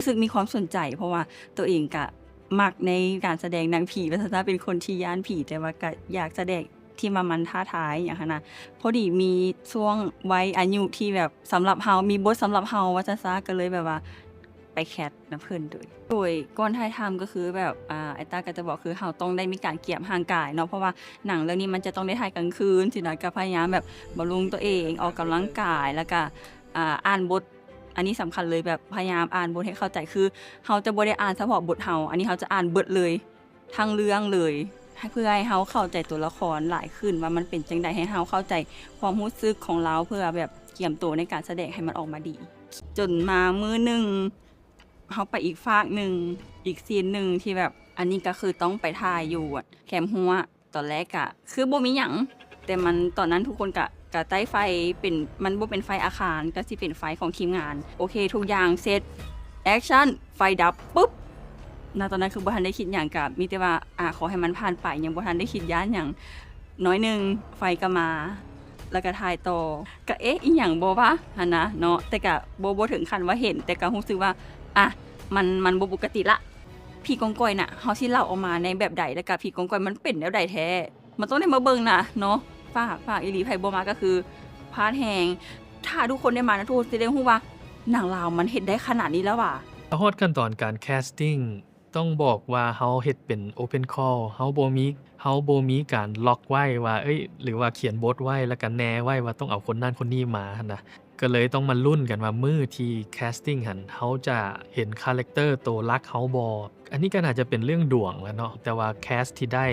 ຮູ້ສຶກມີຄວາມສົນໃຈ ເພາະວ່າໂຕເອງກະມັກໃນການສະແດງໜັງຜີ ວ່າຊັ້ນຊະ ເປັນຄົນທີ່ຢ້ານຜີ ແຕ່ວ່າກະຢາກສະແດງທີ່ວ່າມັນທ້າທາຍຫຍັງຫັ້ນນະ. ພໍດີມີຊ່ວງໄວອາຍຸທີ່ແບບສຳລັບເຮົາ ມີບົດສຳລັບເຮົາວ່າຊັ້ນຊະ ກໍເລີຍແບບວ່າໄປແຄສນຳເພິ່ນໂດຍ ໂດຍກ່ອນຖ່າຍທຳກໍຄືແບບ ອ່າ ອ້າຍຕາກໍຈະບອກ ຄືເຮົາຕ້ອງໄດ້ມີການກຽມຮ່າງກາຍເນາະ ເພາະວ່າໜັງເລື່ອງນີ້ມັນຈະຕ້ອງໄດ້ຖ່າຍກາງຄືນຊີ້ນະ ກໍພະຍາຍາມແບບບຳລຸງໂຕເອງ ອອກກຳລັງກາຍ ແລ້ວກໍ ອ່າ ອ່ານບົດ ອັນນີ້ສຳຄັນເລີຍ ແບບພະຍາຍາມອ່ານບົດໃຫ້ເຂົ້າໃຈ ຄືເຮົາຈະບໍ່ໄດ້ອ່ານສະເພາະບົດເຮົາ ອັນນີ້ເຮົາຈະອ່ານເບິດເລີຍ ທັງເລື່ອງເລີຍ ໃຫ້ ເພື່ອໃຫ້ເຮົາເຂົ້າໃຈຕົວລະຄອນຫຼາຍຂຶ້ນ ວ່າມັນເປັນຈັ່ງໃດ ໃຫ້ເຮົາເຂົ້າໃຈຄວາມຮູ້ສຶກຂອງລາວ ເພື່ອແບບກຽມໂຕໃນການສະແດງໃຫ້ມັນອອກມາດີ. ຈົນມາມື້ໜຶ່ງ ເຮົາໄປອີກຟາກໜຶ່ງ ອີກຊີນໜຶ່ງທີ່ແບບ ອັນນີ້ກໍຄືຕ້ອງໄປຖ່າຍຢູ່ແຄມຮົ້ວ. ຕອນແລກກະຄືບໍ່ມີຫຍັງ ແຕ່ມັນ ຕອນນັ້ນທຸກຄົນກະ ກະໃຕ້ໄຟເປັນ ມັນບໍ່ເປັນໄຟອາຄານ ກໍຊິເປັນໄຟຂອງທີມງານ. ໂອເຄ ທຸກຢ່າງເສັດ ແອັກຊັນ ໄຟດັບປຶບ ນະຕອນນັ້ນຄືບໍ່ທັນໄດ້ຄິດຫຍັງ ກະມີແຕ່ວ່າ ອາ ຂໍໃຫ້ມັນຜ່ານໄປ ຍັງບໍ່ທັນໄດ້ຄິດຢ້ານຫຍັງ. ໜ້ອຍໜຶ່ງໄຟກໍມາ ແລ້ວກໍຖ່າຍຕໍ່ ກະ ເອະ ອີຫຍັງບໍ່ວະ ຫັ້ນນະເນາະ ແຕ່ກະບໍ່ ບໍ່ເຖິງຂັ້ນວ່າເຫັນ ແຕ່ກະຮູ້ສຶກວ່າ ອະ ມັນ ມັນບໍ່ປົກກະຕິລະ. ຜີກອງກອຍນະ ເຮົາຊິເລົ່າອອກມາໃນແບບໃດ ແລ້ວກະຜີກອງກອຍມັນເປັນແນວໃດແທ້ ມັນຕ້ອງໄດ້ມາເບິ່ງນະເນາະ. ຝາກ ຝາກອີ່ຫຼີ ໃຜບໍ່ມາກໍຄືພາດແຮງ. ຖ້າທຸກຄົນໄດ້ມານະ ທຸກຄົນຊິໄດ້ຮູ້ວ່າໜັງລາວມັນເຮັດໄດ້ຂະໜາດນີ້ແລ້ວຫວາ. ມາຮອດຂັ້ນຕອນການແຄສຕິງ ຕ້ອງບອກວ່າເຮົາເຮັດເປັນໂອເພັນຄໍລ ເຮົາບໍ່ມີ ເຮົາບໍ່ມີການລັອກໄວ້ວ່າ ເອີຍ ຫຼືວ່າຂຽນບົດໄວ້ ແລ້ວກໍແນໄວ້ວ່າຕ້ອງເອົາຄົນນັ້ນຄົນນີ້ມາຫັ້ນນະ. ກໍເລີຍຕ້ອງມາລຸ້ນກັນວ່າມື້ທີ່ແຄສຕິງຫັ້ນ ເຮົາຈະເຫັນຄາແຣັກເຕີໂຕຫຼັກເຮົາບໍ່. ອັນນີ້ກໍໜ້າຈະເປັນເລື່ອງດວງແຫຼະເນາະ ແຕ່ວ່າແຄສທີ່ໄດ້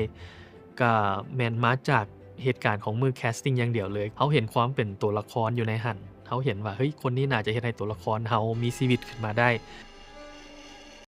ກໍແມ່ນມາຈາກເຫດການຂອງມື້ແຄສຕິງຢ່າງດຽວເລີຍ. ເຮົາເຫັນຄວາມເປັນຕົວລະຄອນຢູ່ໃນຫັ້ນ ເຮົາເຫັນວ່າ ເຮີ້ຍ ຄົນນີ້ໜ້າຈະເຮັດໃຫ້ຕົວລະຄອນເຮົາມີຊີວິດຂຶ້ນມາໄດ້.